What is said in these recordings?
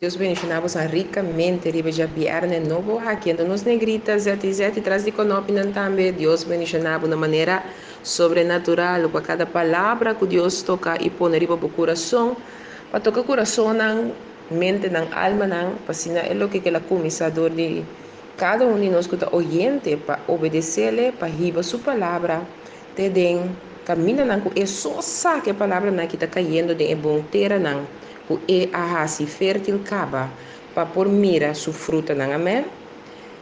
Dios bendiciona boso ricamente riba djabierne nobo aki. Anto nos negrita zeti zeti tras di konopinan tambe. Dios bendiciona bo na manera sobrenatural pa cada palabra cu Dios toca y pone riba bo curason pa toca curasonnan, mentenan, almanan pa asina e loke ke la cuminsa door di cada un di nos cu ta oyente pa obedecele pa hiba su palabra te den camindanan cu e so sa cu e palabranan aki ta cayendo den e bon teranan ku e a hasi fértil kaba pa por mira su frutanan. Amèn.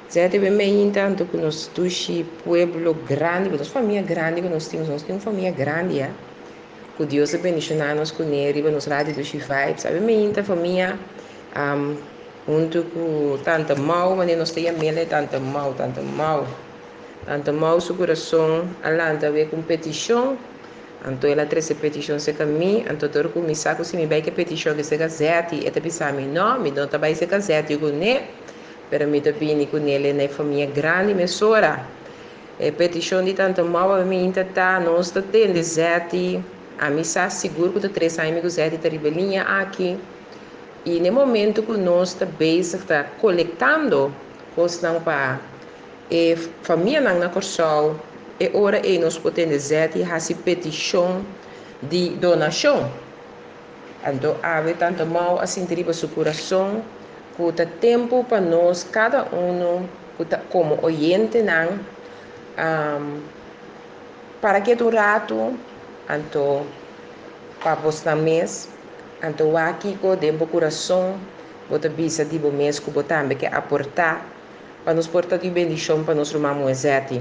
Zete be meinta anto ku nos dushi pueblo grandi, ku nos famia grandi ku nos tin, nos tin un famia grandi ya, ku Dios a bendishoná nos kuné riba nos radio Dushi Vibes. Awe meinta famia huntu ku Tante Mau, manera nos ta yam'el e Tante Mau, Tante Mau. Tante Mau su kurason a lanta awe ku un petishon. Anto el a trese petishon serka mi, anto dor ku mi sa ku si mi bai ku e petishon aki serka Zeti, e ta bisa mi, No, mi no ta bai serka Zeti kuné, pero mi ta bini kuné na e famia grandi mesora. E petishon di Tante Mau a mi inta ta, Nos ta tende Zeti, ami sa sigur ku ta tres aña mi ku Zeti ta riba e liña aki, i na e momento ku nos ta bezig ta kolektando kosnan pa E famianan na Kòrsou e ora ei nos por tende zet i hasi petishon di donashon. Anto awe Tante Mau a sinti riba su kurason ku ta tempu pa nos kada unu ku ta komo oyentenan para ketu un ratu anto pa bosnan mes anto wak kiko den bo kurason bo ta bisa di bo mes ku bo tambe ke aportá. Pa nos por ta di bendishon pa nos ruman muhé Zetty.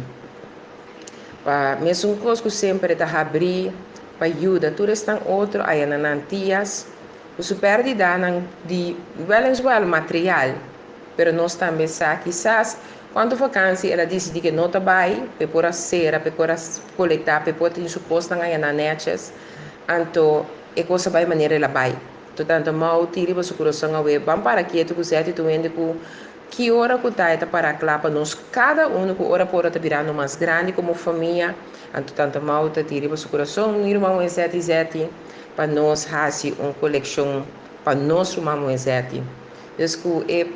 Pa mesun kos ku semper e ta habrí pa yuda tur esnan otro aya na nan tias ku su pèrdidanan di wèlenswèl material, pero nos tambe sa kisas kuantu vakansi el a disidí ke no ta bai pa e por a sera, pa e por a kolektá, pa e por tin su kosnan aya na nèches, anto e kos a bai manera el a bai. Totanto Mou tin riba su kurason awe, ban para ketu ku Zetty tur hende ku Ki ora ku ta e ta pará kla pa nos kada unu ku ora pa ora ta birando mas grandi komo famia, anto Tanta Mau ta tin riba su kurason mi ruman muhé Zeti Zeti pa nos hasi un kolekshon pa nos ruman muhé Zeti. Dus ku e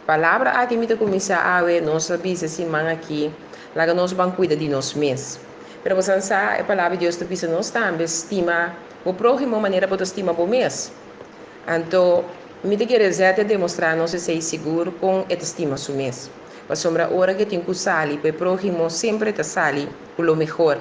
palabra aki mi ta kuminsá awe, nos a bisa siman aki, laga nos ban kuida di nos mes. Pero bosan sa e palabra di Dios ta bisa nos tambe stima bo próhimo manera bo ta stima bo mes. Anto, mi ta kere Zet a demostrá nos esei sigur kon e ta stima su mes. Pasobra ora ku e tin ku sali pa e próhimo, semper e ta sali ku lo mehor.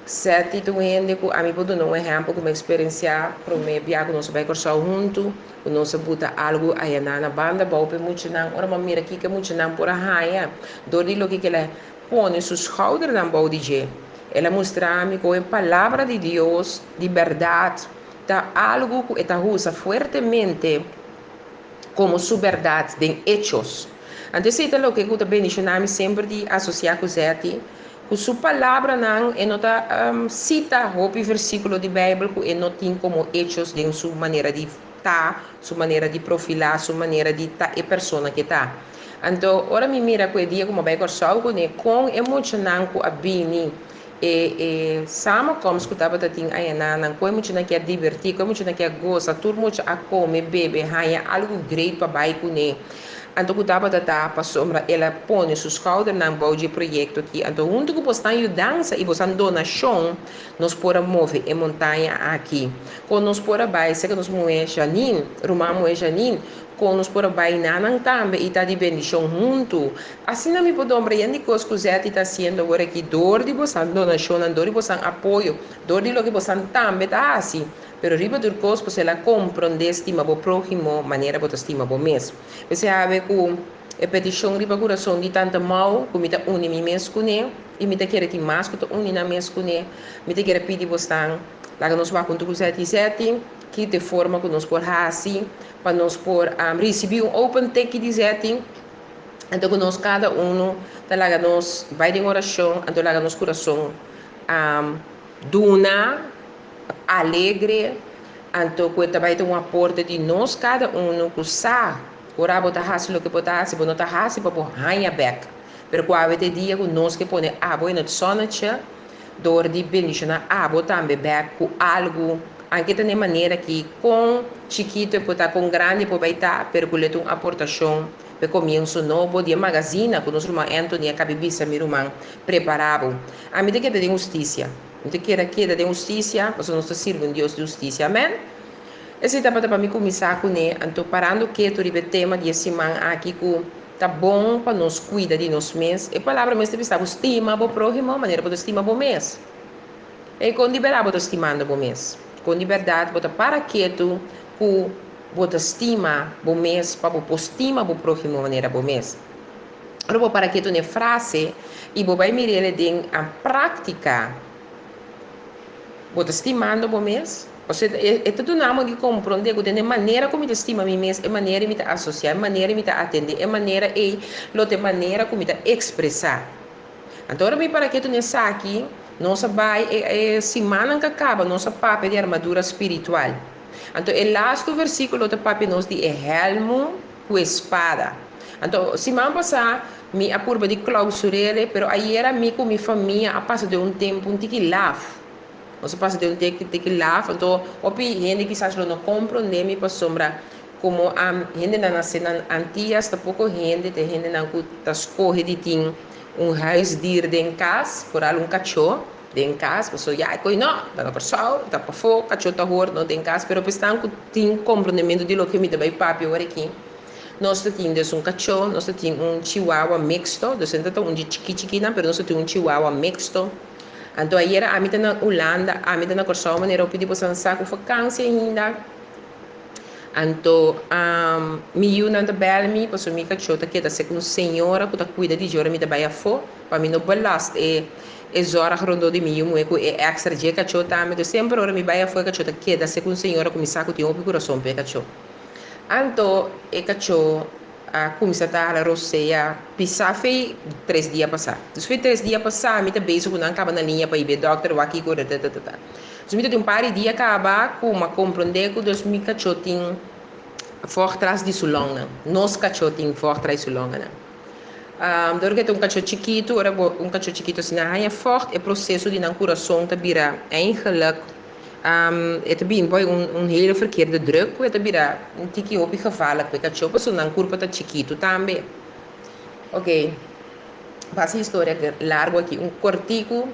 Zet ta un hende ku ami por duna un ehèmpel ku mi a eksperensiá promé bia ku nos a bai Kòrsou huntu, ku nos a buta algu ayaná na banda bou pa e muchanan. Ora mi a mira kiko e muchanan por a haña dor di loke ku el a pone su skoudernan bou di dje, el a mustra mi ku e Palabra di Dios di bèrdat Ta algu ku e ta usa fuertemente komo su bèrdat den echos. Anto esei ta loke ku ta bendishoná mi semper di asosiá ku Zetty, ku su palabranan e no ta sita hopi versíkulo di Beibel ku e no tin komo echos den su manera di ta, su manera di profilá, su manera di ta e persona ku e ta. Anto ora mi mira ku e dia ku mi a bai Kòrsou kuné, kon e muchanan ku a bini E e samenkomst ku tabata tin ayanan, ku e muchanan ke a dibertí, ku e muchanan ke a gosa, tur mucha a kome, bebe, haña algu great pa bai kuné. Anto ku tabata ta pasobra el a pone su skoudernan bou dje proyekto aki. Anto huntu ku bosnan yudansa i bosnan donashon nos por a move e montaña aki. Kon nos por a bai serka nos muhé Janine, ruman muhé Janine, Kon nos por a bai na nan tambe i ta di bendishon huntu? Asina mi por nombra yen di kos ku Zetty ta hasiendo awor aki dor di bosan donashonnan, dor di bosan apoyo, dor di loke bosan tambe ta hasi. Pero riba tur kos boso el a komprondé stima bo próhimo manera bo ta stima bo mes. P'esei awe ku e petishon riba kurason di Tante Mau ku mi ta uni mi mes kuné i mi ta kere tin mas ku ta uni nan mes kuné, mi ta kere pidi bosnan laga nos wak huntu ku Zetty. Zetty, ki ta e forma ku nos por hasi pa nos por risibí un open teki di Zetty, anto ku nos kada unu ta laga nos bai den orashon, anto laga nos kurason duna alegre, anto ku e ta bai ta un aporte di nos kada unu ku sa ora bo ta hasi loke bo ta hasi, bo no ta hasi pa bo haña bèk, pero ku awe ta e dia ku nos ke pone abo in het zonnetje dor di bendishoná abo tambe bèk ku algu. Anke ta n'e manera ki kon chikitu e por ta, kon grandi e por bai ta, pero ku lo ta un aportashon pa e komienso nobo di e magazina ku nos ruman Anthony a kabi bisa mi ruman prepará bo. Ami ta keda den hustisia. Mi ta keda keda den hustisia pasobra nos ta sirbi un Dios di hustisia. Amen. Esei tabata pa mi kuminsá kuné. Anto parando ketu riba e tema di e siman aki ku ta bon pa nos kuida di nos mes. E palabra mes ta bisa bo stima bo próhimo manera bo ta stima bo mes. Ei kon di bèrdat bo ta stimando bo mes? Kon di bèrdat bo ta para ketu ku bo ta stima bo mes pa bo por stima bo próhimo manera bo mes? Ora bo para ketu na e frase i bo bai mir'el den práktika, bo ta stimando bo mes? Pasobra e ta duna bo di komprondé ku den e manera ku mi ta stima mi mes, e manera mi ta asosiá, e manera mi ta atendé, e manera ei lo ta e manera ku mi ta ekspresá. Anto ora mi para ketu na esaki, nos a bai e e simannan ku a kaba nos a papia di armadura spiritual. Anto e lastu versíkulo ta papia nos di e hèlmu ku e spada. Anto siman pasá mi a purba di klousur'é, pero ayera mi ku mi famia a pasa den un tempu un tiki laf. Nos a pasa den un tiki laf, anto hopi hende kisas lo no komprondé mi pasobra komo hendenan nase na Antias ta poko hende, ta e hendenan ku ta skohe di tin un huisdier den kas, foral un kachó den kas, pasobra ya e koe no, ta na Kòrsou, ta pafó, kachó ta hor no den kas, pero pesnan ku tin komprondementu di loke mi ta bai papia ora aki, nos ta tin dus un kachó, nos ta tin un chihuahua mixto, dus e no ta un di chikí chikínan, pero nos ta tin un chihuahua mixto. Anto ayera ami ta na Hulanda, ami ta na Kòrsou manera hopi di boso sa ku vakansia ainda. Anto mi yunan ta bel mi pasobra mi kachó ta keda sek un señora ku ta kuida di dje ora mi ta bai afó pa mi no belast e e zòrg rondó di mi yu muhé ku e èkstra dje kachó tambe. Enton semper ora mi bai afó e kachó ta keda sek un señora ku mi sa ku tin hopi kurason pa e kachó. Anto e kachó a kuminsá ta hala rosea pisá fei tres dia pasá. Dus fei tres dia pasá mi ta bezig ku nan kaba na liña pa ibe dòkter wak kiko ratatatata. Dus mi ta tin un par di dia kaba ku mi a komprondé ku dus mi kachó tin vògt tras di su lòngnan. Nos kachó tin vògt tras di su lònganan. Dor ku e ta un kachó chikitu, ora bo un kachó chikitu asina haña vògt, e proseso di nan kurason ta bira eigenlijk e ta bin poi un un hele verkeerde druk ku e ta bira un tiki hopi gevaarlijk pa e kachó pasobra nan kurpa ta chikitu tambe. Oké, basa historia largu aki un kortiku.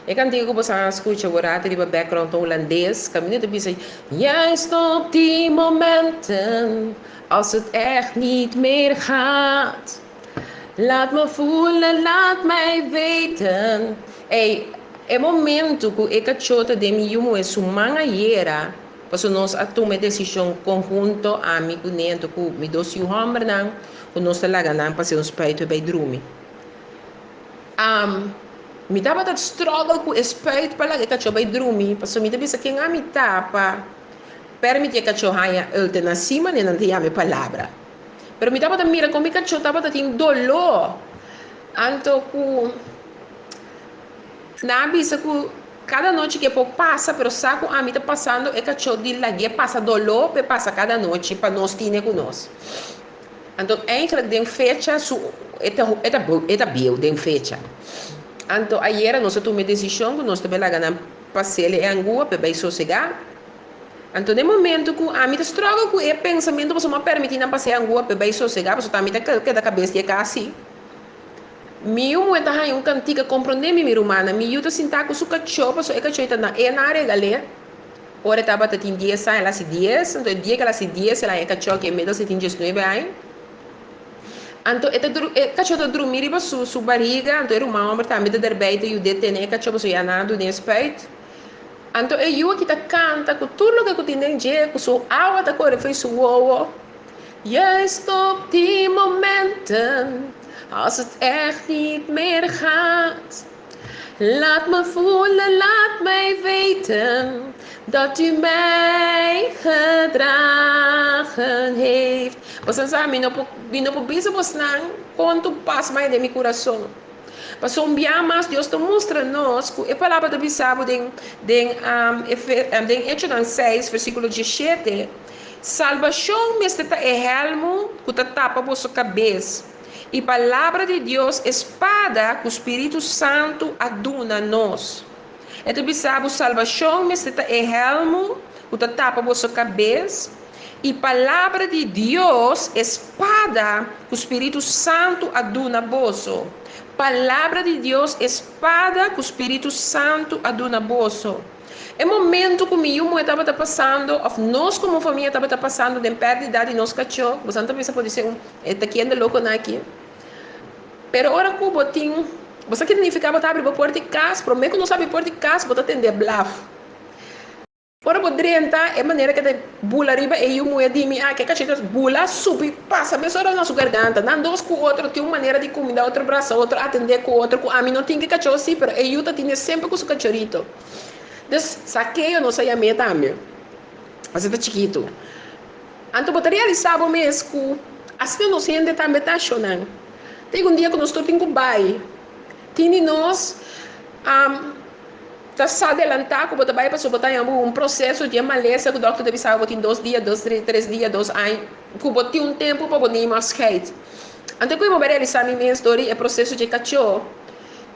E kantika ku boso a skucha bo rato riba background ta hulandes, kaminda ta bisa, Juist op die momenten, als het echt niet meer gaat, laat me voelen, laat mij weten. Ey, e momento ku e kachó ta den mi yu muhé su man ayera, pasobra nos a tuma e desishon konhunto, ami ku Nento ku mi dos yu hòmbernan, ku nos ta laga nan pasa un spuit pa e bai drumi. Mi tabata struggle ku e spuit pa laga e kachó bai drumi, pasobra mi ta bisa ken ami ta pa permití e kachó haña eutenasia manera nan ta yama e palabra. Pero mi tabata mira kon mi kachó tabata tin doló. Anto ku nan a bisa ku kada nochi ke por pasa, pero sa ku ami ta pasando e kachó di lag'é pasa doló p'e pasa kada nochi pa nos tine ku nos. Anto eigenlijk den fecha su e ta e ta e ta bieu den fecha. Anto ayera nos a tuma e desishon ku nos ta bai laga nan pasele e angua pa e bai sosegá. Anto den momento ku ami ta struggle ku e pensamentu pasobra mi a permití nan pasa e angua pa e bai sosegá pasobra ami ta keda kabes di e kas si. Mi yu muhé ta haña un kantika komprondé mi mi rumannan. Mi yu ta sintá ku su kachó pasobra e kachó ei ta na e nan a regal'é. Ora e tabata tin dies aña, el a hasi dies, anto e dia ku el a hasi dies, el a haña e kachó aki, inmiddels e tin diesnuebe aña. Anto e ta dru, e kachó ta drumí riba su su bariga, anto e ruman hòmber tambe ta derbei ta yud'é tene e kachó pasobra ya nan a dun'é spuit. Anto e yu aki ta kanta ku tur loke ku tin den dje, ku su awa ta kore fo'i su wowo, Juist op die momenten, als het echt niet meer gaat. Laat me voelen, laat mij weten dat u mij gedragen heeft. Boso sa, mi no por, mi no por bisa bosnan kontu pas mai den mi kurason. Pasobra un bia mas Dios ta mustra nos ku e palabra ta bisa bo den, den, um, den Echonan 6, versíkulo 17, Salbashon mester ta e hèlmu ku ta tapa boso kabes. I Palabra di Dios e spada ku Spiritu Santu a duna nos. E ta bisa bo salbashon mester ta e hèlmu ku ta tapa boso kabes, i Palabra di Dios, e spada ku Spiritu Santu a duna boso. Palabra di Dios, e spada ku Spiritu Santu a duna boso. E momento ku mi yu muhé tabata pasando, òf nos komo famia tabata pasando den pèrdida di nos kachó, boso ta pensa podisé un e ta kende lokonan aki. Pero ora ku bo tin, bo sa ki ta nifiká bo ta habri bo puerta di kas, promé ku nos habri puerta di kas bo ta tende blaf. Ora bo drenta, e manera ku e ta bula riba e yu muhé di mi aki, e kachita bula subi pasa mesora na su garganta. Nan dos ku otro tin un manera di kumindá otro, brasa otro, atendé ku otro ku ami no tin ki kachó si, pero e yu ta tine semper ku su kachorito. Dus, Sakeo nos a yam'é tambe, pasobra e ta chikitu. Anto bo ta realisá bo mes ku asina nos hende tambe ta ashonan. Tin un dia ku nos tur tin ku bai. Tin di nos ta sa delantá ku bo ta bai pasobra bo ta haña bo un proseso di e malesa ku dòkter ta bisa bo tin dos dia, dos, tres dia, dos aña, ku bo tin un tempu pa bo neem afscheid. Anto ku mi bai realisá mi mes dor di e proseso dje kachó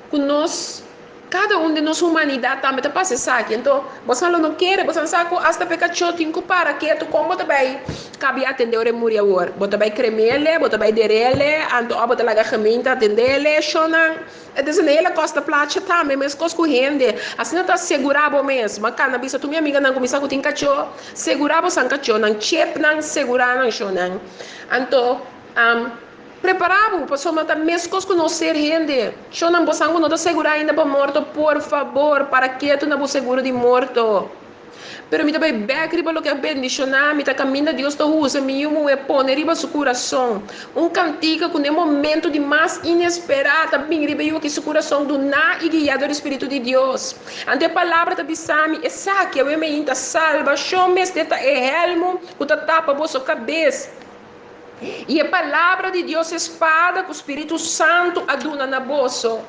ku nos. Kada un di nos humanidat tambe ta pasa esaki. Anto, bosan lo no kere, bosan sa ku asta p'e kachó tin ku para ketu. Kon bo ta bai kabi atendé ora e muri awor? Bo ta bai krem'ele, bo ta bai der'ele, anto òf bo ta laga gemeente atend'ele? Shonnan, e ta esei la kosta placha tambe, meskos ku hende. Asina ta segurá bo mes. Ma kana bisa tur mi amiganan ku mi sa ku tin kachó, segurá bosan kachónan, chipnan, segurá nan, shonnan. Anto, Prepará bo, pasobra ta meskos ku nos ser hende. Shonnan, bo san ku no ta segurá ainda pa morto? Por fabor, para ketu na bo seguro di morto. Pero mi ta bai bèk riba loke a bendishoná mi, ta kaminda Dios ta usa mi yu muhé pone riba su kurason un kantika ku na e momentu di mas inesperá ta bin riba e yu aki su kurason duná i guiá dor di spiritu di Dios. Anto e palabra ta bisa mi, Esaki awe meinta salbashon mester ta e hèlmu ku ta tapa boso kabes. I e palabra di Dios e spada ku Spiritu Santu a duna na boso.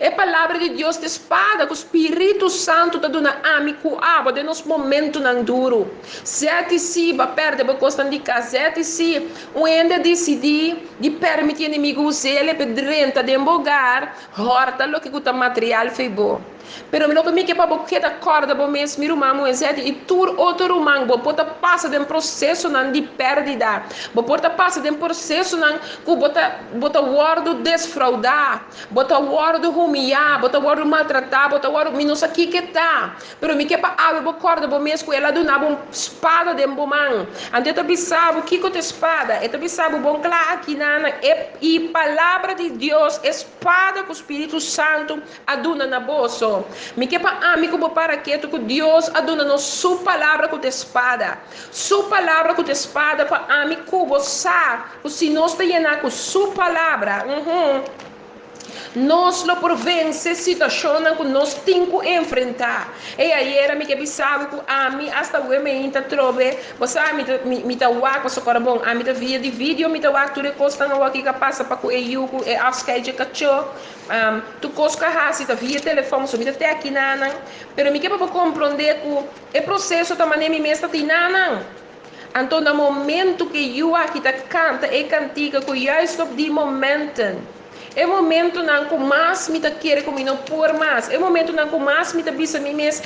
E palabra di Dios ta e spada ku Spiritu Santu ta duna ami ku abo den nos momentunan duru. Zet i si bo a pèrdè bo kosnan di kas, zet i si un hende a disidí di pèrmití enemigu us'el p'e drenta den bo hogar, hòrta loke ku ta material fei bo. Pero loke mi ke pa bo keda kòrda bo mes, mi ruman Moisés i tur otro ruman, bo por ta pasa den prosesonan di pèrdida, bo por ta pasa den prosesonan ku bo ta bo ta wòrdu desfraudá, bo ta wòrdu humiyá, bo ta wòrdu maltratá, bo ta wòrdu, mi no sa kiko ta, pero mi ke pa awe bo kòrda bo mes ku el a duna bo un spada den bo man. Anto e ta bisa bo kiko ta e spada, e ta bisa bo bon kla akinan, e i palabra di Dios, e spada ku Spiritu Santu a duna na boso. Mi ke pa ami ku bo para ketu ku Dios a duna nos Su Palabra ku ta e spada. Su Palabra ku ta e spada pa ami ku bo sa ku si nos ta yená ku Su Palabra, uhum, nos lo por vense situashonnan ku nos tin ku enfrentá. Ey, ayera mi ke bisa bo ku ami asta awe meinta trobe, bo sa mi ta mi ta wak pasobra bon ami ta via di video mi ta wak tur e kosnan awor ki ka pasa pa ku e yu ku e afskeid dje kachó. Tur kos ku a hasi ta via telefòn, so mi ta te aki nanan. Pero mi ke pa bo komprondé ku e proseso ta manera mi mes ta tin nanan. Anto na momentu ku e yu aki ta kanta e kantika ku juist op die momenten, e momentunan ku mas mi ta kere ku mi no por mas, e momentunan ku mas mi ta bisa mi mes,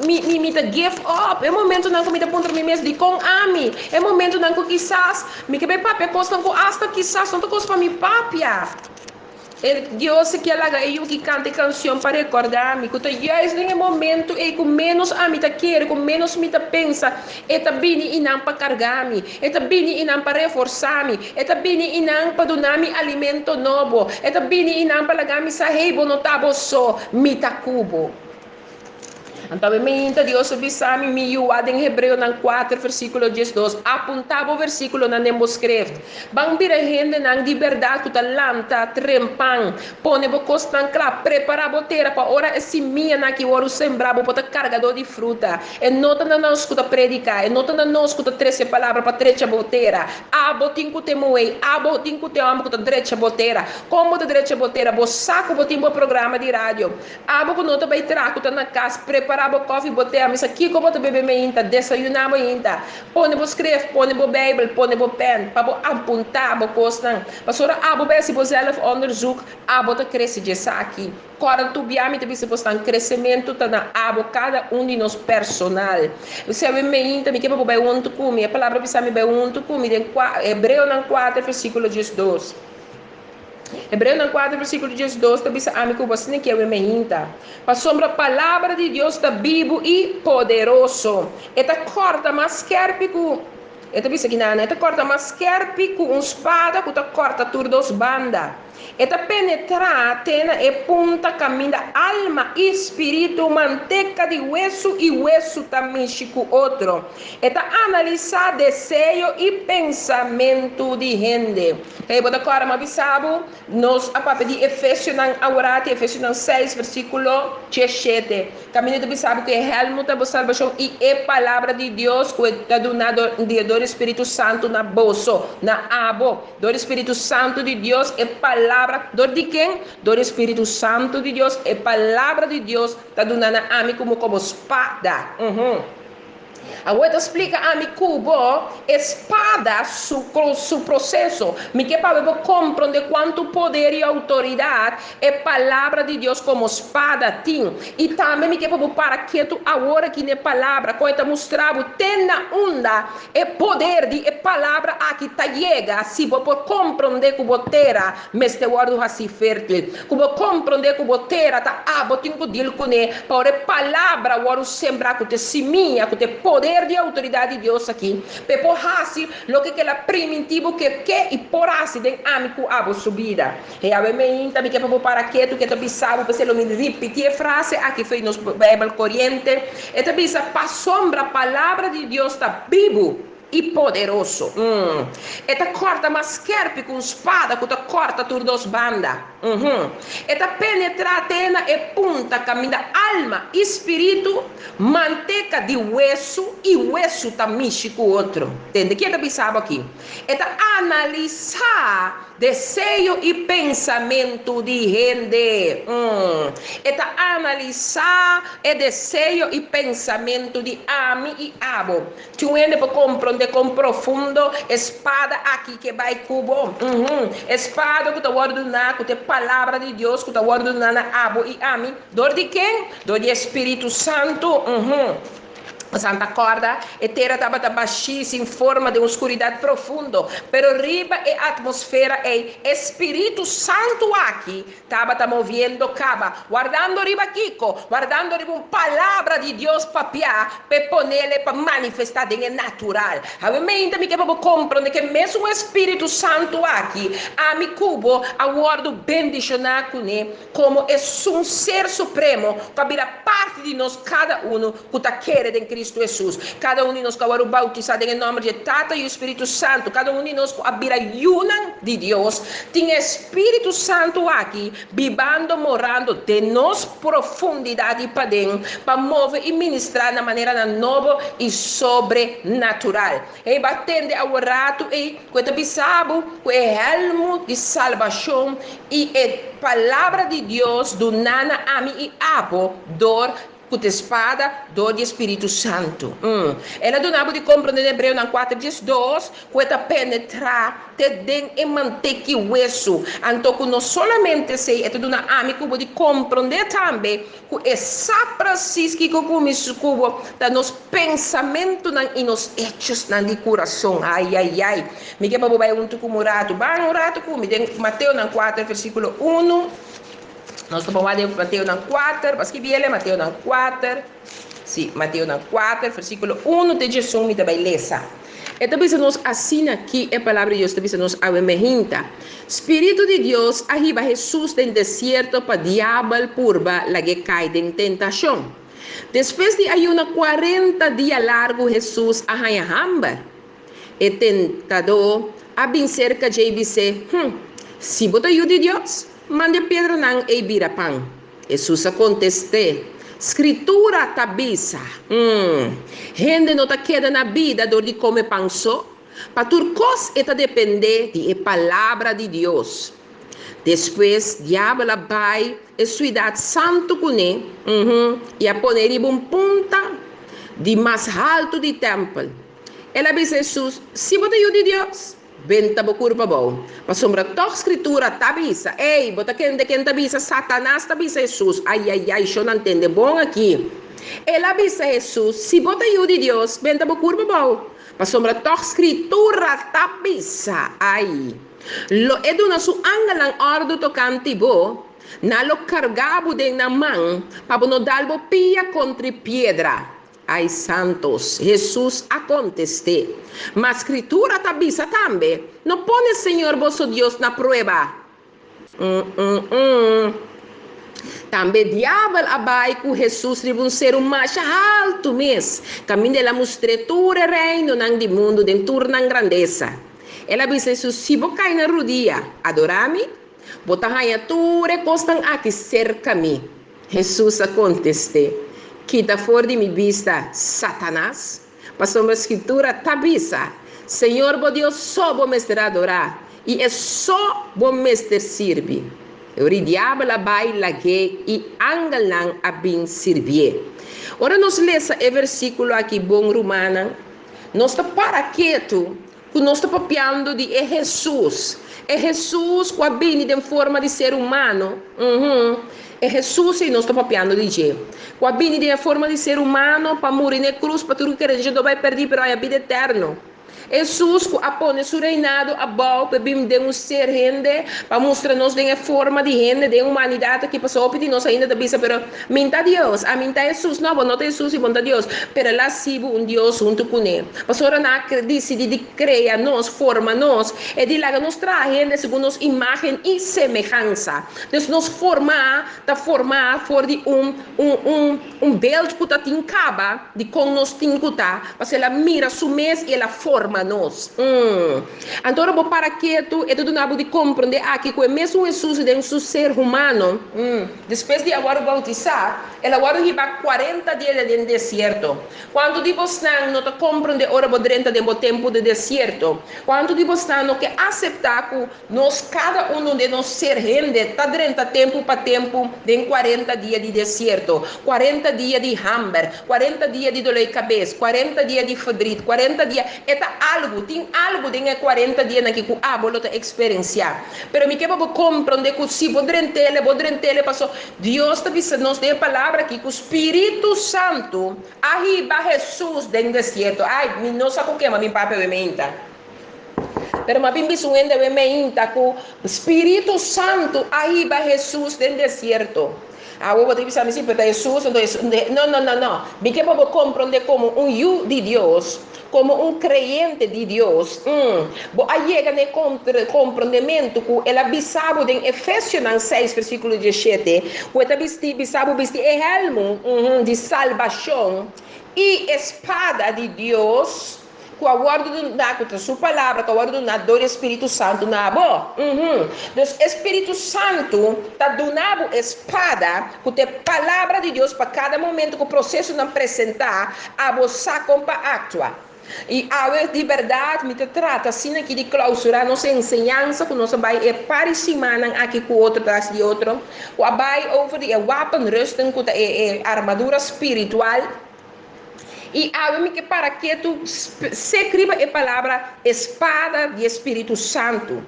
mi mi mi ta give up, e momentunan ku mi ta puntra mi mes dikon ami, e momentunan ku kisas mi ke bai papia kosnan ku asta kisas no ta kos pa mi papia. E Dios a laga e yu ki kanta e kanshon pa rekordá mi ku ta juist den e momentu ei ku ménos ami ta kere, ku ménos mi ta pensa, e ta bini i nan pa kargá mi, e ta bini i nan pa reforsá mi, e ta bini i nan pa duna mi alimento nobo, e ta bini i nan pa laga mi sa, Hey, bo no ta bo so, mi ta ku bo. Anto mi meinta Dios a bisa mi, Mi yu, wak den Hebreonan kuater versíkulo diesdos, apuntá bo versíkulonan den bo skrift. Ban bira hendenan di bèrdat ku ta lanta trempan. Pone bo kosnan kla, prepará bo tera pa ora e simianan aki wòrdu sembrá bo por ta kargadó di fruta. E no ta na nos ku ta prediká, e no ta na nos ku ta trese palabra pa trecha bo tera. Abo tin ku te muhé, abo tin ku te hòmber ku ta drecha bo tera. Kon bo ta drecha bo tera? Bo sa ku bo tin bo programa di radio. Abo ku no ta bai traha ku ta na kas, prepará. Prepará bo kòfi, bo te. Mi sa kiko bo ta bebe mainta, desayuná mainta. Pone bo skref, pone bo Beibel, pone bo pèn, pa bo apuntá bo kosnan. Pasobra abo bai hasi bo zelfonderzoek, abo ta krese dje esaki. Kòrda tur bia mi ta bisa bosnan, kresementu ta na abo, kada un di nos personal. Sebe mainta, mi ke pa bo bai huntu ku mi. E palabra bisa mi bai huntu ku mi den Hebreonan kuater versíkulo diesdos. Hebreonan kuater versíkulo diesdos ta bisa ami ku bo asina ke awe mainta. Pasobra palabra di Dios ta bibu i poderoso. E ta kòrta mas skèrpi ku, e ta bisa kinan, e ta kòrta mas skèrpi ku un spada ku ta kòrta tur dos banda. E ta penetrá te na e punta kaminda alma i spiritu, manteka di wesu i wesu ta mishi ku otro. E ta analisá deseo i pensamentu di hende. Hey, bo ta kòrda mi a bisa bo? Nos a papia di Efesionan aworati, Efesionan seis, versíkulo diesshete. Kaminda ta bisa bo ku e hèlmu ta bo salbashon i e Palabra di Dios ku e ta duna dor di Spiritu Santu na boso, na abo. Dor di Spiritu Santu di Dios, e Palabra, dor di ken? Dor di Spiritu Santu di Dios, e Palabra di Dios ta duna na ami komo komo spada. Uhum. Awor e ta splika ami ku bo e spada su su proseso. Mi ke pa bo kompronde kuantu poder i outoridat e Palabra di Dios komo spada tin. I tambe mi ke pa bo para ketu awor aki na e Palabra, kon e ta mustra bo te na unda E poder di e palabra aki ta yega si bo por komprondé ku bo tera mester wòrdu hasí fértil, ku bo komprondé ku bo tera ta abo tin ku dil kuné pa ora e palabra wòrdu sembrá ku ta e simia, ku ta e poder di outoridat di Dios aki, pa e por hasi loke ku el a primintí bo ku e ke i por hasi den ami ku abo su bida. He awe meinta mi ke pa bo para ketu ke ta bisa bo, p'esei lo mi ripití e frase aki fo'i nos Bijbel Koriente. E ta bisa, Pasobra palabra di Dios ta bibu i poderoso. E ta kòrta mas skèrpi ku un spada ku ta kòrta tur dos banda. E ta penetrá te na e punta kaminda alma i spiritu, manteka di wesu i wesu ta mishi ku otro. Tende ke e ta bisa bo aki? E ta analisá Deseo i pensamentu di hende. E ta analisá e deseo i pensamentu di ami i abo. Tin un hende por komprondé kon profundo e spada aki ke bai ku bo? E spada ku ta wòrdu duná ku ta e Palabra di Dios ku ta wòrdu duná na abo i ami. Dor di ken? Dor di e Spiritu Santu. Santa Corda, e tera tabata bashí, sin forma, den un skuridat profundo. Pero riba e atmosfera ei, e Spiritu Santu aki tabata moviendo kaba, wardando riba kiko? Wardando riba un palabra di Dios papiá p'e ponele pa manifestá den e natural. Awe meinta mi ke pa bo komprondé ku e mesun e Spiritu Santu aki, ami ku bo a wòrdu bendishoná kuné, Komo esun Ser Supremo ku a bira parti di nos kada unu ku ta kere den Kristu Hesus. Kada un di nos ku a wòrdu boutisá den e nòmber di e Tata, Yu i Spiritu Santu, kada un di nos ku a bira yunan di Dios, tin e Spiritu Santu aki bibando, morando den nos profundidat di paden pa move i ministrá na maneranan nobo i sobrenatural. Ei ba tende awor ratu ei ku e ta bisa bo ku e hèlmu di salbashon i e Palabra di Dios duná na ami i abo dor ku ta e spada dor di e Spiritu Santu. El a duna bo di komprondé den Hebreonan kuater 12 ku e ta penetrá te den e manteki wesu. Anto ku no solamente esei, e ta duna ami ku bo di komprondé tambe Ku e sa presis kiko ku mi su ku bo ta nos pensamentunan i nos echosnan di kurason. Ai, ai, ai. Mi ke pa bo bai huntu ku mi un ratu. Ban un ratu ku mi den Mateonan kuater, versíkulo unu. Nos ta por wak den Mateonan kuater. Bo a skibi el? Mateonan kuater. Sí, Mateonan kuater, versíkulo unu te djesun mi ta bai lesa. E ta bisa nos asina ki e Palabra di Dios ta bisa nos awe mehinta. Spiritu di Dios a hiba Hesus den desierto pa Diabel purba lag'é kai den tentashon. Despues di ayuna kuarenta dia largu Hesus a haña hamber. E tentadó a bin serka dje i bis'é, Hm, si bo ta Yu di Dios, manda e piedranan ei bira pan. Hesus a kontest'é, Skritura ta bisa, mm, hende no ta keda na bida dor di kome pan so, pa tur kos e ta dependé di e Palabra di Dios. Despues diabel a bai e suidat santu kuné, i a pone riba un punta di mas haltu di tèmpel. El a bisa Hesus, Si bo ta Yu di Dios, benta bo kurpa abou, pasobra tòg Skritura ta bisa. Ey, bo ta kende ken ta bisa? Satanas ta bisa Hesus. Ayayay, shon a tende bon aki. El a bisa Hesus, Si bo ta Yu di Dios, benta bo kurpa abou, pasobra tòg Skritura ta bisa. Ay! Lo e duna su angelnan òrdu tokante bo, nan lo karga bo den nan man, pa bo no dal bo pia kontra piedra. Ay santos! Hesus a kontest'é. Ma Skritura ta bisa tambe, No pone Señor boso Dios na prueba. Mm-mm-mm. Tambe diabel a bai ku Hesus riba un seru masha haltu mes, kaminda el a mustr'é tur e reinonan di mundu den tur nan grandesa. El a bisa Hesus, Si bo kai na rudia, adorá mi, bo ta haña tur e kosnan aki serka mi. Hesus a kontest'é, Kita for di mi bista, Satanas! Pasobra Skritura ta bisa, Señor bo Dios so bo mester adorá, i e so bo mester sirbi. E ora diabel a bai lag'é i angelnan a bin sirbié. Ora nos lesa e versíkulo aki bon, rumannan, nos ta para ketu ku nos ta papiando di e Hesus, e Hesus ku a bini den forma di ser humano, uhum, e Hesus ei nos ta papiando di dje, ku a bini den e forma di ser humano pa muri na e krus pa tur ku kere dje no bai pèrdí pero haña bida eterno. Hesus ku a pone su reinado abou pa e bin den un ser hende pa mustra nos den e forma di hende, den humanidat aki, pasobra hopi di nos ainda ta bisa, pero mi ta Dios, ami ta Hesus, no, bo no ta Hesus i bo no ta Dios, pero el a hasi bo un Dios huntu kuné. Pasobra nan a disidí di krea nos, forma nos, e di laga nos traha hende segun nos imágen i semehansa. Dus nos formá ta formá for di un un un un beeld ku ta tin kaba di kon nos tin ku ta, pasobra el a mira su mes i el a forma nos. Mm. Anto ora bo para ketu, e ta duna bo di komprondé aki ku e mesun Hesus den su ser humano, mm, despues di a wòrdu boutisá, el a wòrdu hibá kuarenta dia den desierto. Kuantu di bosnan no ta komprondé ora bo drenta den bo tempu di desierto? Kuantu di bosnan no ke aseptá ku nos kada unu den nos ser hende ta drenta tempu pa tempu den kuarenta dia di desierto, kuarenta dia di hamber, kuarenta dia di doló di kabes, kuarenta dia di ferdriet, kuarenta dia, e ta algu, tin algu den e kuarenta dianan aki ku abo lo ta eksperensiá. Pero mi ke pa bo komprondé ku si bo drent'el, bo drent'el paso Dios ta bisa nos den e Palabra aki ku Spiritu Santu a hiba Hesus den desierto. Ai, mi no sa ku kema mi papia awe meinta. Pero mi a bin bisa un hende awe meinta ku Spiritu Santu a hiba Hesus den desierto. Awo bo ta bisa mi si, pero ta Hesus, anto Hesus, no, no, no, no. Mi ke pa bo komprondé komo un yu di Dios, Komo un kreyente di Dios, bo a yega na e komprondementu ku el a bisa bo den Efesionan seis versíkulo diesshete, ku e ta bisti, bisa bo bisti e hèlmu di salbashon i e spada di Dios ku a wòrdu duná, ku ta su Palabra, ku a wòrdu duná dor di e Spiritu Santu na bo. Dus e Spiritu Santu ta duna bo e spada, ku ta e Palabra di Dios, pa kada momentu ku prosesonan presentá, Abo sa kon pa aktua. I awe di bèrdat mi ta trata asina aki di klausurá nos enseñansa ku nos a bai e par di simannan aki ku otro tras di otro, ku a bai over di e wapenrusting ku ta e e armadura spiritual. I awe mi ke para ketu sek riba e palabra e spada di e Spiritu Santu.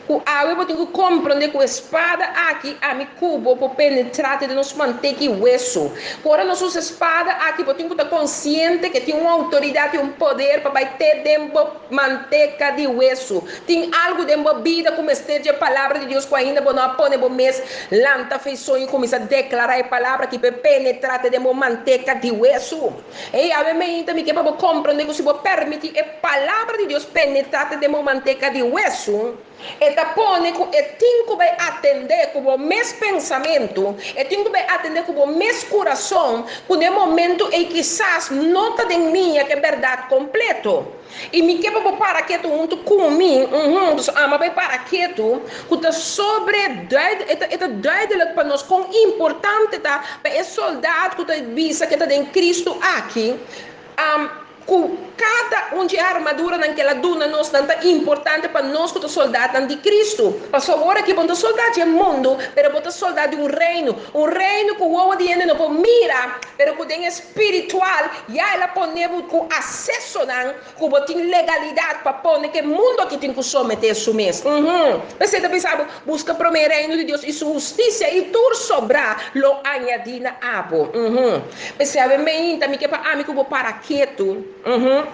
Ku awe bo tin ku komprondé ku e spada aki ami ku bo por penetrá te den nos manteka i wesu. Ku ora nos usa e spada aki bo tin ku ta konsiente ke tin un outoridat i un poder pa bai te den bo manteka di wesu. Tin algu den bo bida ku mester dje Palabra di Dios ku ainda bo no a pone bo mes lanta fe soño i kuminsá deklará e Palabra aki pa e penetrá te den bo manteka di wesu. Ei, awe meinta mi ke pa bo komprondé ku si bo permití e Palabra di Dios penetrá te den bo manteka di wesu, e ta pone ku e tin ku bai atendé ku bo mes pensamentu, e tin ku bai atendé ku bo mes kurason, ku na e momentu ei kisas no ta den liña ku e bèrdat kompleto. I mi ke pa bo para ketu huntu ku mi, uhum, dus ama bai para ketu, ku ta sobre duid, e ta, e ta duidelijk pa nos kon importante ta pa e soldaat ku ta bisa ku e ta den Kristu aki, am, Ku kada un di e armaduranan ku el a duna nos nan ta importante pa nos ku ta soldatnan di Kristu. Pasobra awor aki bo no ta soldat di e mundu, pero bo ta soldat di un reino, un reino ku wowo di hende no por mira, pero ku den e spiritual ya el a pone bo ku asesonan ku bo tin legalidat pa pone ku e mundu aki tin ku someté su mes. Uhum. P'esei ta bisa bo, Buska promé e reino di Dios i su hustisia, i tur sobrá lo añadí na abo. Uhum. P'esei awe meinta mi ke pa ami ku bo para ketu. Uhum.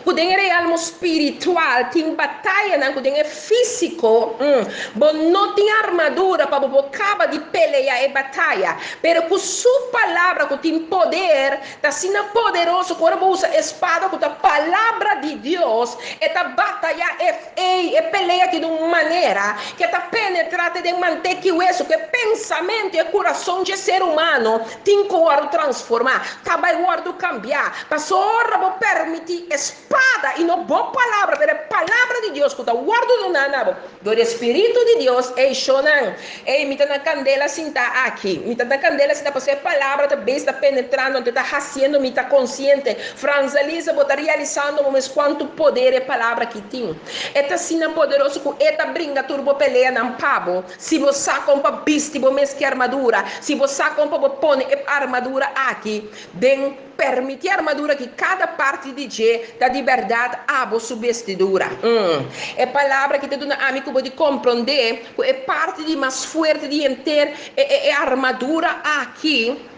Ku den e realmo spiritual tin batayanan ku den e físiko, um, bo no tin armadura pa bo por kaba di pelea e bataya. Pero ku su palabra ku tin poder, Ta asina poderoso ku ora bo usa e spada ku ta Palabra di Dios, e ta batayá e ei, e pelea aki di un manera ku e ta penetrá te den mantek i wesu, ku e pensamentu i e kurason dje ser humano tin ku wòrdu transformá, ta bai wòrdu kambiá. Pasobra ora bo permití e spada, i no bo palabra, pero e Palabra di Dios ku ta wòrdu duná na bo dor di e Spiritu di Dios, ei shonnan, Ey, mi ta na candela sintá aki. Mi ta na candela sintá pasobra e palabra ta bes ta penetrando, anto e ta haciendo mi ta consciente. Franzalisa, bo ta realisando bo mes cuanto poder e palabra aki tin. E ta asina poderoso cu e ta bringa tur bo peleanan pa bo, si bo sa con pa bisti bo mes ki armadura, si bo sa con pa bo pone e armadura aki den. Permití armadura ki kada parti di dje ta di bèrdat abo su bestidura. E palabra ki ta duna ami ku bo di komprondé ku e parti di mas fuerte di henter e e armadura aki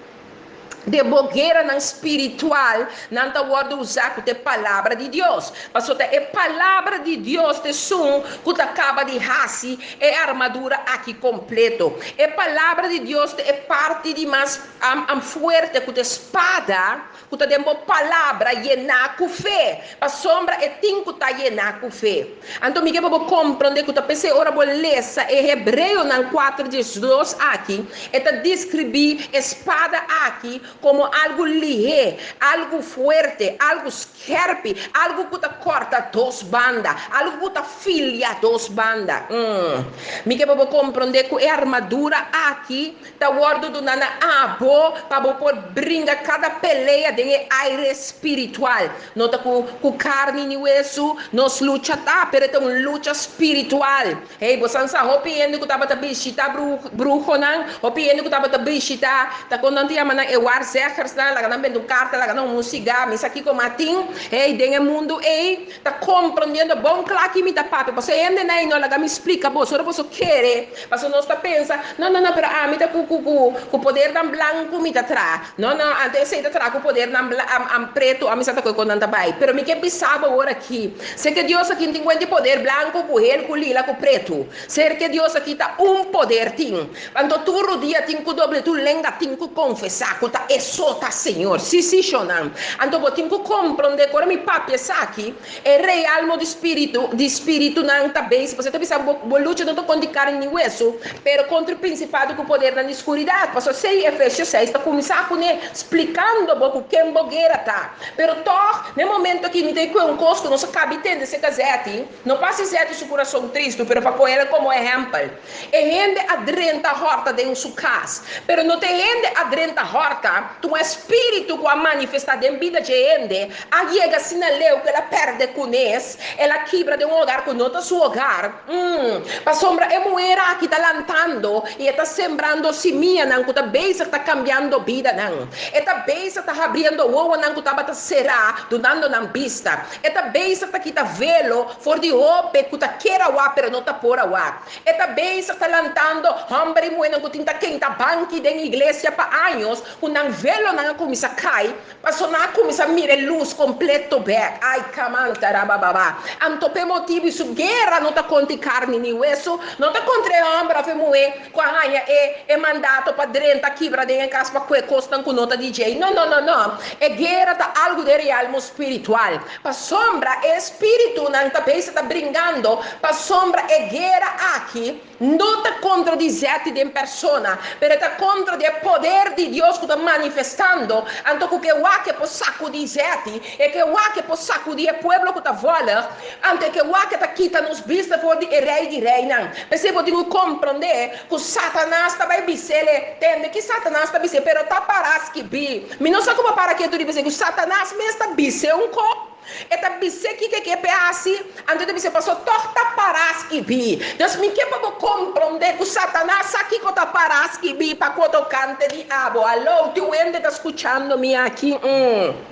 den bo gueranan spiritual nan ta wòrdu usá ku ta e palabra di Dios. Pasobra ta e palabra di Dios ta esun ku ta kaba di hasi e armadura aki kompleto. E palabra di Dios ta e parti di mas. Am am fuerte ku ta spada ku ta den bo palabra yená ku fe, pasobra e tin ku ta yená ku fe. Anto mi ke pa bo komprondé ku ta p'esei ora bo lesa e Hebreonan kuater diesdos aki, e ta deskribí e spada aki komo algu lihé, algu fuerte, algu Skèrpi, algu ku ta kòrta dos banda, algu ku ta filia dos banda. Mm. Mi ke pa bo komprondé ku e armadura aki ta wòrdu duná na abo pa bo por bringa kada pelea den e aire spiritual. No ta ku ku karni ni wesu nos lucha ta, pero e ta un lucha spiritual. Hey, bo san sa hopi hende ku tabata bishita bruhonan, hopi hende ku tabata bishita, ta kon nan ta yama nan e waarzeggersnan, laga nan bende un karta, laga nan un sigá, mi sa kiko mas tin. Hey, den e mundu ei, ta komprondiendo bon kla ki mi ta papia, pasobra e hendenan ei no laga mi splika boso, ora boso kere, pasobra nos ta pensa, no, no, no, pero ami ta ku, ku, ku, ku podernan blanku mi ta traha. No, no, anto esei ta traha ku podernan bla, am, am pretu, ami sa ta koe kon nan ta bai. Pero mi ke bisa bo awor aki, Ser ke Dios aki tin kuenti poder blanku ku hel ku lila ku pretu. Ser ke Dios aki ta un poder tin. Anto tur rodia tin ku doble tur lenga tin ku konfesá ku ta e so ta Señor. Sí, sí, shonnan. Anto bo tin ku komprondé ku ora mi papia esaki, e realmo di spiritu, di spiritunan ta bezig. Pasobra e ta bisa bo, bo lucha no ta kontra di karni ni wesu, pero kontra e prinsipado ku podernan di skuridat. Pasobra esei Efesios seis ta kuminsá kuné, splikando bo ku ken bo guera ta. Pero tòg, na e momento akí mi ta kue un kos ku nos a kabi tende serka Zeti, no pa hasi Zeti su kurason tristu, pero pa kohe el komo ehèmpel. E hende a drenta hòrta den su kas, pero no ta e hende a drenta hòrta, ta un espíritu ku a manifestá den bida dje hende a yega asina leu ku el a pèrdè kunes, el a kibra den un hogar ku no ta su hogar. Mm, pasobra e muher aki ta lantando i e ta sembrando simianan ku ta bezig ta kambiando bidanan. E ta bezig ta habriendo wowonan ku tabata será, dunando nan bista. E ta bezig ta kita velo for di hopi ku ta kier a wak pero no ta por a wak. E ta bezig ta lantando hòmber i muhénan ku tin ta kenta banki den iglesia pa años, ku nan velonan a kuminsá kai, pasobra nan a kuminsá mira e lus kompleto bèk. Ai, kamanta rabababa. Anto p'e motibu su guera no ta kontra e karni ni wesu, no ta kontra e hòmber òf e muhé, Ku a haña e e mandato pa drenta kibra den e kas pa kue kosnan ku no ta di djei. No, no, no, no. E guera ta algu den realmo spiritual. Pasobra e espiritunan ta bezig ta bringando, pasobra e guera aki no ta kontra di Zeti den persona, pero e ta kontra di e poder di Dios ku ta manifestá. manifestando, anto ku ke wak e por sakudí Zeti, e ke wak e por sakudí e pueblo ku ta vòlg, anto e ke wak e ta kita nos bista for di e Rei di reinan. P'esei bo tin ku komprondé ku Satanas ta bai bis'é, Tende ki Satanas ta bis'é, pero ta pará skibí. Mi no sa ku bo para ketu riba esei, ku Satanas mes ta bis'é un kos. E ta bis'é kiko e ke p'e hasi, anto e ta bis'é, Paso tòg ta pará skibí. Dus mi ke pa bo komprondé ku Satanas sa kiko ta pará skibí pa ku tokante di abo. Aló, tin un hende ta skuchando mi aki? Mm.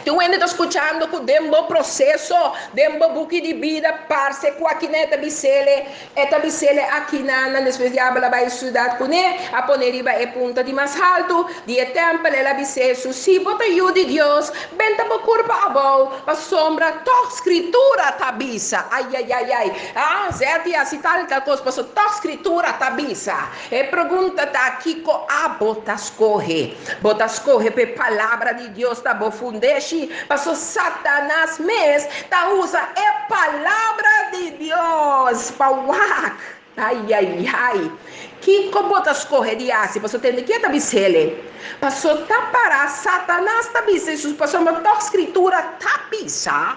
Tin un hende ta skuchando ku den bo proseso, den bo buki di bida, parse ku akina e ta bis'é? E ta bis'é akinan, despues diabel a bai siudat kuné, a pone riba e punta di mas haltu di e tèmpel. El a bis'é Hesus, Si bo ta Yu di Dios, benta bo kurpa abou, pasobra tòg Skritura ta bisa. Aiaiaiai! Ah, zèt i hasi tal i tal kos, pasobra tòg Skritura ta bisa. E pregunta ta, Kiko abo ta skohe? Bo ta skohe pa e Palabra di Dios ta bo fundeshi? Pasobra Satanas mes ta usa e Palabra di Dios pa wak. Aiaiai! Kiko bo ta skohe di hasi? Pasobra tende ke ta bis'el? Pasobra ta para Satanas ta bisa Hesus, pasobra tòg Skritura ta bisa,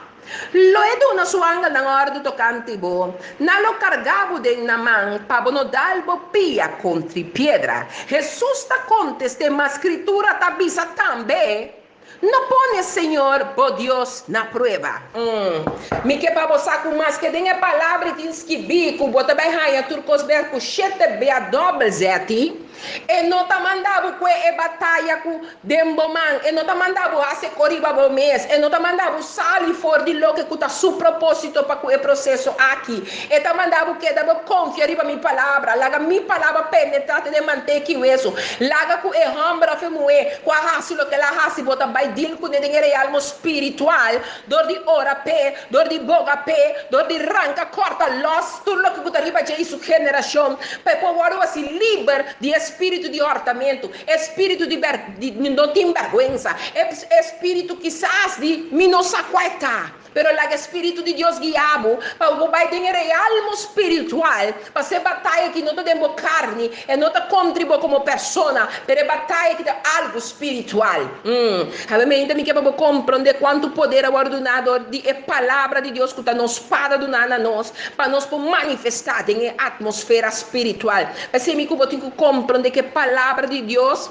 Lo e duna su angelnan òrdu tokante bo, nan lo karga bo den nan man pa bo no dal bo pia kontri piedra. Hesus ta kontest'é, Ma Skritura ta bisa tambe, No pone Señor bo Dios na prueba. Mi ke pa bo sa ku maske den e Palabra i tin skibí ku bo ta bai haña tur kos bèk ku shete bia dòbel zèti, E no ta manda bo kue e bataya ku den bo man, e no ta manda bo hasi e koriba bo mes, e no ta manda bo sali for di loke ku ta su propósito pa ku e proseso aki. E ta manda bo keda bo konfia riba mi palabra, laga mi palabra penetrá te den manteki i wesu, laga ku e hòmber òf e muhé ku a hasi loke el a hasi bo ta bai dil kuné den e realmo spiritual dor di ora p'e, dor di boga p'e, dor di ranka kòrta lòs tur loke ku ta riba dje i su generashon, pa e por wòrdu hasi liber di e spiritu di hòrtamentu, e spiritu di di no tin bèrgwensa, e e spiritu kisas di mi no sa kua e ta. Pero laga e spiritu di Dios guia bo pa bo bai den e realmo spiritual, pas'e bataya aki no ta den bo karni, e no ta kontri bo komo persona, pero e bataya aki ta algu spiritual. Habamente mi ke pa bo komprondé kuantu poder a wòrdu duná dor di e Palabra di Dios ku ta nos spada duná na nos pa nos por manifestá den e atmosfera spiritual. P'esei mi ku bo tin ku komprondé ku e Palabra di Dios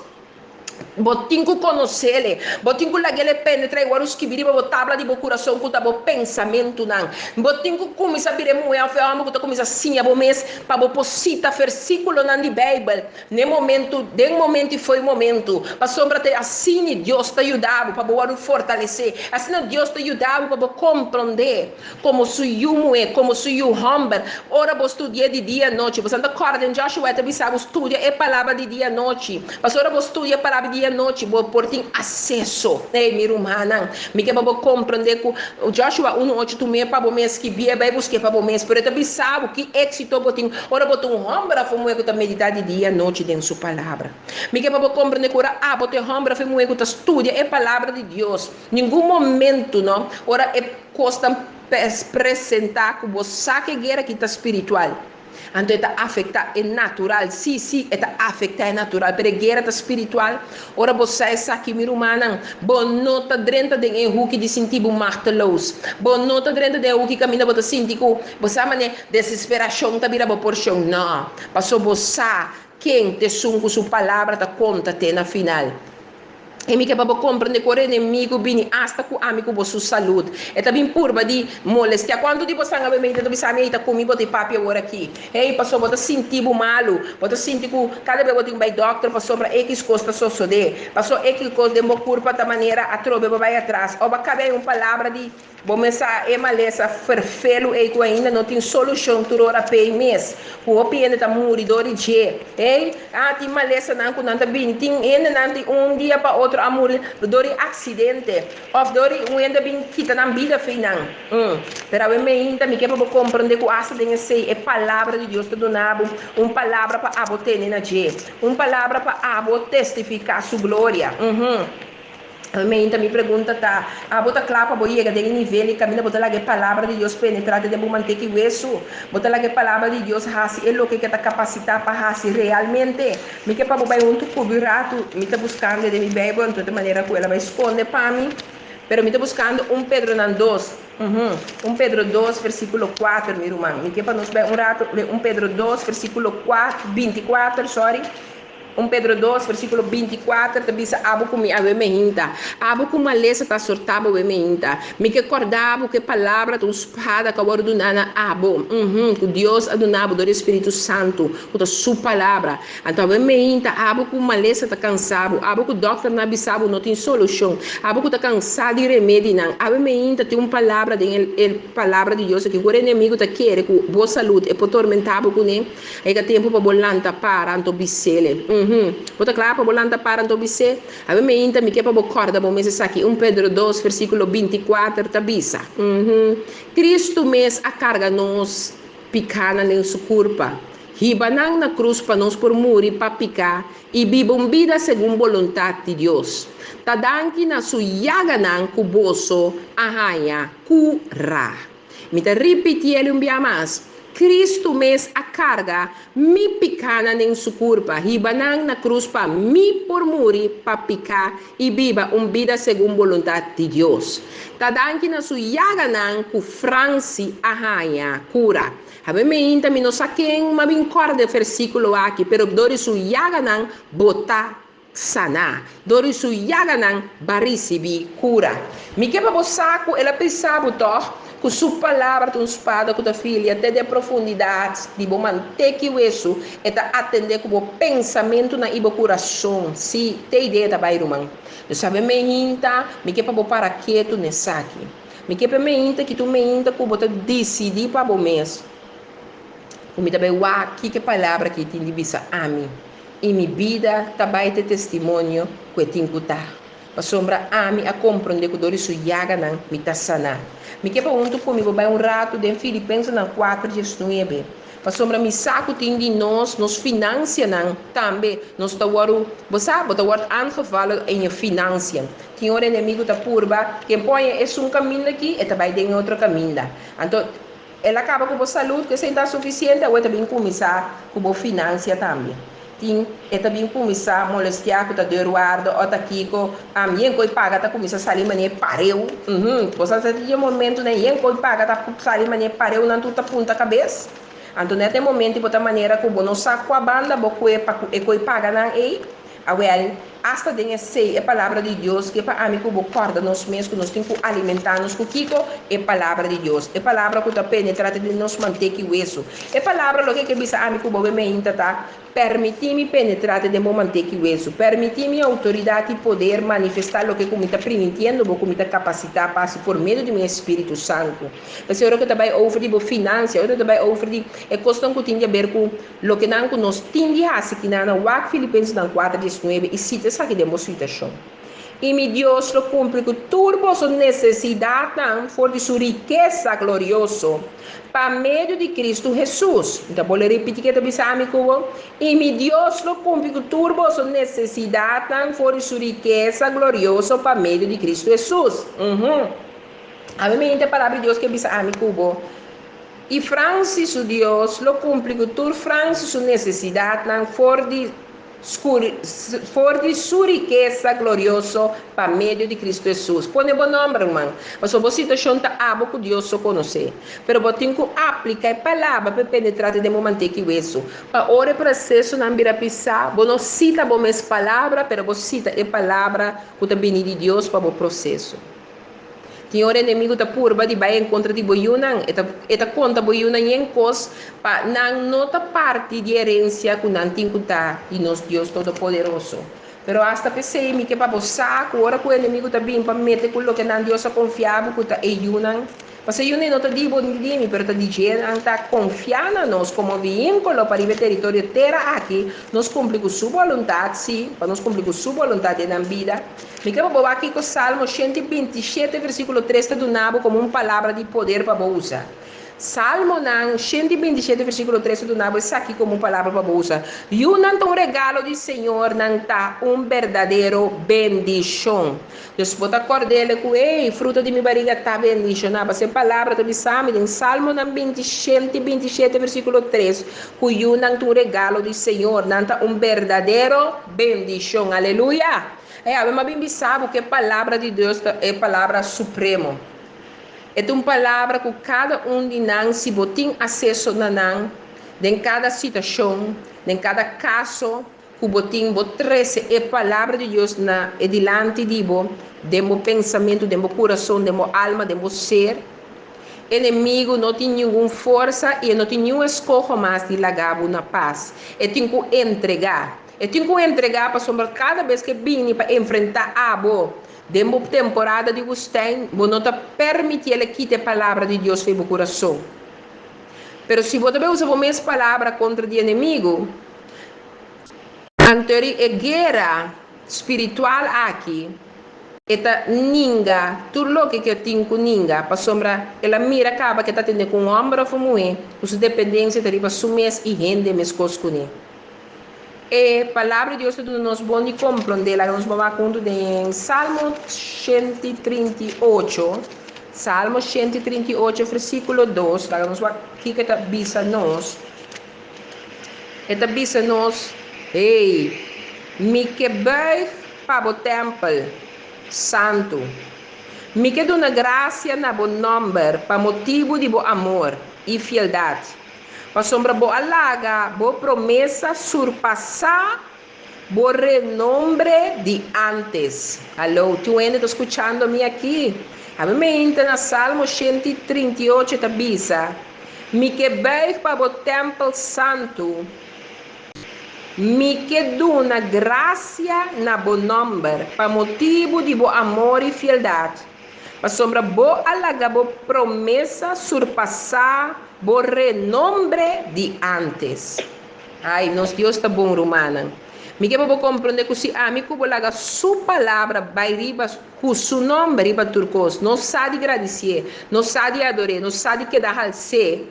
Bo tin ku konos'El. Bo tin ku lag'El penetrá i wòrdu skibí riba bo tabla di bo kurason ku ta bo pensamentunan. Bo tin ku kuminsá bira e muhé òf e hòmber ku ta kuminsá siña bo mes pa bo por sita versíkulonan di Beibel n'e momentu, den momentu i fo'i momentu. Pasobra ta asina Dios ta yuda bo pa bo wòrdu fortalesé. Asina Dios ta yuda bo pa bo komprondé. Komo su yu muhé, komo su yu hòmber. Ora bo studi'é di dia anochi, bo ta kòrda den Joshua e ta bisa bo studia e palabra di dia anochi. Pasobra ora bo studia e palabra di dia anochi, bo por tin aseso. Ey, mi rumannan, mi ke pa bo komprondé ku Joshua unu ocho tum'é pa bo mes, skibié, bai busk'é pa bo mes. Pero e ta bisa bo ki éksito bo tin ora bo ta un hòmber òf un muhé ku ta meditá di dia anochi den su palabra. Mi ke pa bo komprondé ku ora abo ta e hòmber òf e muhé ku ta studia e palabra di Dios, Ningun momento no, ora e cosnan presenta cu bo sa cu e guera aki ta spiritual, anto e ta afecta e natural, si, si, e ta afecta e natural, pero e guera ta spiritual, ora bo sa esaki mi rumannan, bo no ta drenta den e huki di sinti bo machteloos, bo no ta drenta den e huki caminda bo ta sinti cu bo sa mane desesperacion ta bira bo porcion, no, paso bo sa ken t'esun cu su palabra ta conta te na final. E mi ke pa bo komprende ku ora enemigu bini asta ku ami ku bo su salud. E ta bin purba di molestia. Kuantu di bo sanga bo mente ta bisa ami ei ta ku mi bo ta e papia awor aki. Hey, pasobra bo ta sinti bo malu. Bo ta sinti ku kada bes bo tin ku bai dòkter pasobra ekis kos ta sosodé. Pasobra ekis kos den bo kurpa ta manera atrobe bo bai atras. Òf a kabia un palabra di. Bo mes sa e malesa ferfelu ei ku ainda no tin solushon tur ora p'ei mes, ku hopi hende ta muri dor di dje. Ei, ah, tin malesanan ku nan ta bini, tin hendenan di un dia pa otro a muri dor di aksidente òf dor di un hende a bin kita nan bida fei nan. Mm. Pero awe meinta mi ke pa bo komprondé ku asta den esei e Palabra di Dios ta duna bo un palabra pa abo tene na dje, un palabra pa abo testifiká su gloria. Uhum. Meinta mi pregunta ta, abo ta kla pa bo yega den e nivel i kaminda bo ta laga e Palabra di Dios penetrá den bo manteka i wesu? Bo ta laga e Palabra di Dios hasi e loke ke ta kapasitá pa hasi realmente? Mi ke pa bo bai huntu ku mi ratu. Mi ta buskando den mi Beibel, anto ta manera ku el a bai skonde pa mi. Pero mi ta buskando un Pedronan dos, uhum, un Pedro dos versíkulo kuater, mi ruman. Mi ke pa nos bai un ratu den un Pedro dos versíkulo 24, sorry. Un Pedro dos, versíkulo 24 ta bisa abo ku mi awe meinta. Abo ku malesa ta sortá bo awe meinta. Mi ke kòrda bo ku e palabra ta un spada ku a wòrdu duná na abo, uhum, ku Dios a duna bo dor di e Spiritu Santu, ku ta Su palabra. Anto awe meinta, abo ku malesa ta kansá bo, abo ku dòkternan a bisa bo no tin solushon, abo ku ta kansá di remedinan, awe meinta tin un palabra den e e palabra di Dios aki ku ora e enemigu ta kere ku bo salud e por tormentá bo kuné. E ta tempu pa bo lanta para anto bis'ele. Uhum. Bo ta kla pa bo lanta para anto bis'é? Awe meinta mi ke pa bo kòrda bo mes esaki. Un Pedro dos, versíkulo 24 ta bisa, Uhum. Kristu mes a karga nos pikánan den su kurpa, hiba nan na krus pa nos por muri pa piká i biba un bida segun boluntat di Dios. Ta danki na su yaganan ku boso a haña kurá. Mi ta ripitiel un bia mas, Kristu mes a karga mi pikánan den su kurpa, hiba nan na krus pa mi por muri pa piká i biba un bida segun boluntat di Dios. Ta danki na su yaganan ku Franci a haña kura. Haber meinta mi no sa ken m'a bin kòrda e versíkulo aki, pero dor di su yaganan bo ta Saná. Dor di su yaganan b'a risibí kura. Mi ke pa bo sa ku el a bisa bo tòg ku su palabra ta un spada ku ta filia te den profundidat di bo manteki wesu, e ta atendé ku bo pensamentunan i bo kurason. Sí, te idea ta bai, ruman. Nos sabe meinta, mi ke pa bo para ketu n'esaki. Mi ke pa e meinta ki ta un meinta ku bo ta disidí pa bo mes, ku mi ta bai wak kiko e palabra aki tin di bisa ami. I mi bida ta bai te testimonio ku e tin ku ta, pasobra ami a komprondé ku dor di su yaganan mi ta saná. Mi ke pa huntu ku mi bo bai un ratu den Filipensenan kuater diesnuebe, pasobra mi sa ku tin di nos, nos finansianan tambe, nos ta wòrdu, bo sa, bo ta wòrdu aangevallen in je financiën. Tin ora enemigu ta purba, ken pon esun kaminda aki, e ta bai den e otro kaminda. Anto. El a kaba ku bo salud, ku esei ta sufisiente, awor e ta bin kuminsá ku bo finansia tambe. Tin, e ta bin kuminsá molestiá ku ta deurwaarde o ta kiko, am yen koi paga ta kuminsá sali manera pareu, uhum, bo sa sa tin e momentunan yen koi paga ta sali manera pareu nan tur ta punta kabes. Anto net e momento bo ta manera ku bo no sa kua banda bo kue pa ku e koi paganan ei. Awel, asta den esei, e Palabra di Dios ke pa ami ku bo kòrda nos mes ku nos tin ku alimentá nos ku kiko? E Palabra di Dios. E Palabra ku ta penetrá te den nos manteka i wesu. E Palabra loke ke bisa ami ku bo be meinta ta, Permití mi penetrá te den bo manteka i wesu. Permití mi outoridat i poder manifestá loke ku mi ta primintiendo bo ku mi ta kapasitá pa hasi por medio di mi Espíritu Santu. P'esei ora ku ta bai over di bo finansia, ora ku ta bai over di e kosnan ku tin di aber ku Loke nan ku nos tin di hasi kinan a wak Filipensenan kuater diesnuebe i sita esaki den bo situashon. I mi Dios lo kumpli ku tur boso nesesidatnan for di su rikesa glorioso pa medio di Kristu Hesus. Mi ta bolbe ripiti ke ta bisa ami ku bo, I mi Dios lo kumpli ku tur boso nesesidatnan for di su rikesa glorioso pa medio di Kristu Hesus. Uhum. Ami mi hende palabra di Dios ke bisa ami ku bo. I Francis su Dios lo kumpli ku tur Francis su nesesidatnan for di for di su rikesa glorioso pa medio di Kristu Hesus. Pone bo nòmber, ruman, pasobra bo situashon ta abo ku Dios so konosé. Pero bo tin ku aplika e palabra pa e penetrá te den bo manteka i wesu. Pa ora e prosesonan bira pisá, bo no sita bo mes palabra, pero bo sita e palabra ku ta bini di Dios pa bo proseso. Tin ora enemigu ta purba di bai en kontra di bo yunan. E ta e ta konta bo yunan yen kos pa nan no ta parti di herensia ku nan tin ku ta di nos Dios Todopoderoso. Pero asta p'esei mi ke pa bo sa ku ora ku enemigu ta bin pa mete ku loke nan Dios a konfia bo ku ta e yunan, Pasobra yu no ta di bo ni di mi, pero ta di dje. Nan ta konfiá na nos komo vihínkolo pa riba e teritorio tera aki, nos kumpli ku su boluntat, sí, pa nos kumpli ku su boluntat den nan bida. Mi ke pa bo wak kiko Salmo 127 versíkulo 3 ta duna bo komo un palabra di poder pa bo usa. Salmonan 127 versíkulo 3 ta duna bo esaki komo un palabra pa bo usa, Yunan ta un regalo di Señor, nan ta un berdadero bendishon. Dus bo ta kòrd'el ku, Ey, fruto di mi bariga ta bendishoná. Pasobra e palabra ta bisa mi den Salmonan binti 127 versíkulo 3 ku yunan ta un regalo di Señor, nan ta un berdadero bendishon. Aleluya! Ey, awe mi a bin bisa bo ku e palabra di Dios ta e palabra supremo. E ta un palabra ku kada un di nan, si bo tin aseso na nan, den kada situashon, den kada kaso ku bo tin, bo trese e palabra di Dios na e dilanti di bo, den bo pensamentu, den bo kurason, den bo alma, den bo ser. Enemigu no tin ningun forsa i e no tin niun eskoho mas di laga bo na pas. E tin ku entregá. E tin ku entregá pasobra kada bes ku e bini pa enfrentá abo, Den bo temporada di wustijn, bo no ta permití el e kita e palabra di Dios fo'i bo kurason. Pero si bo ta bai usa bo mes palabra kontra di enemigu, anto e guera spiritual aki e ta ninga tur loke ku e tin ku ninga, pasobra el a mira kaba ku e ta tende ku un hòmber òf un muhé ku su dependensia ta riba su mes i hende meskos kuné. E Palabra di Dios ta duna nos bon di komprondé. Laga nos baba huntu den Salmo 138. Salmo 138, versíkulo 2. Laga nos wak kiko e ta bisa nos. E ta bisa nos, Hey, mi ke buig pa bo tèmpel santu. Mi ke duna grasia na bo nòmber pa motibu di bo amor i fieldat. Pasobra bo a laga bo promesa surpasá bo renombre di ántes. Haló, tin un hende ta skuchando mi aki? Ami meinta na Salmo 138 ta bisa, Mi ke buig pa bo tèmpel santu, mi ke duna grasia na bo nòmber pa motibu di bo amor i fieldat. Pasobra bo a laga bo promesa surpasá bo renombre di ántes. Ai, nos Dios ta bon, rumannan. Mi ke pa bo komprondé ku si ami ku bo laga Su Palabra bai riba ku Su nòmber riba tur kos, nos sa di gradisié, nos sa di ador'é, nos sa di keda hals'é.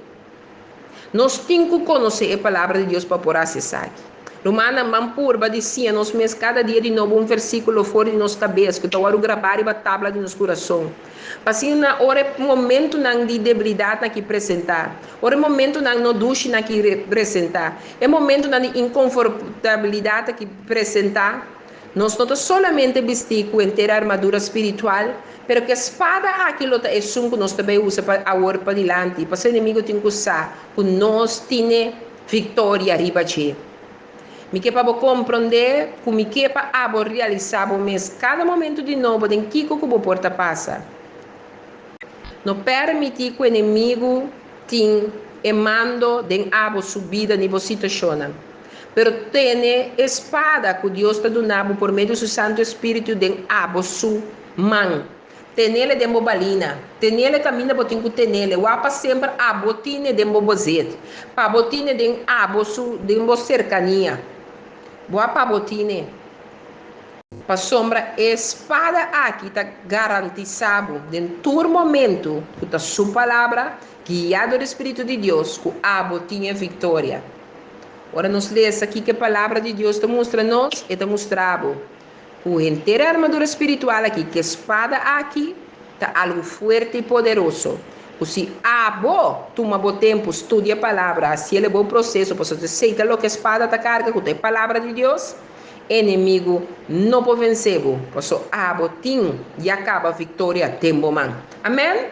Nos tin ku konosé e Palabra di Dios pa por hasi esaki. Rumannan, ban purba di siña nos mes kada dia di nobo un versíkulo for di nos kabes ku ta wòrdu grabá riba tabla di nos kurason. Pa asina na ora e momentunan di debilidatnan aki presentá, ora e momentunan no dushinan aki presentá, e momentunan di inkonfortabilidat aki presentá, Nos no ta solamente bistí ku henter armadura spiritual, pero ku e spada aki lo ta esun ku nos ta bai usa pa awor padilanti, pasobra enemigu tin ku sa ku nos tine viktoria riba dje. Mi ke pa bo komprondé ku mi ke pa abo realisá bo mes kada momentu di nobo den kiko ku bo por ta pasa. No pèrmití ku enemigu tin e mando den abo su bida ni bo situashonnan. Pero tene e spada ku Dios ta duna bo por medio di su Santu Espíritu den abo su man. Tenele den bo balina. Tenele kaminda bo tin ku tenele. Wak pa semper abo tine den bo bozet. Pa bo tine den abo su, den bo serkania. Wak pa bo tine. Pasobra e spada aki ta garantisá bo den tur momentu ku ta su Palabra, guiá dor e Spiritu di Dios, ku abo tin e viktoria. Ora nos lesa kiko e Palabra di Dios ta mustra nos, e ta mustra bo ku henter e armadura spiritual aki, ku e spada aki, ta algu fuerte i poderoso, ku si abo tuma bo tempu studia e Palabra, hasiel e bo proseso pasobra esei ta loke e spada ta karga, ku ta e Palabra di Dios, enemigu no por vense bo, pasobra abo tin ya kaba viktoria den bo man. Amen!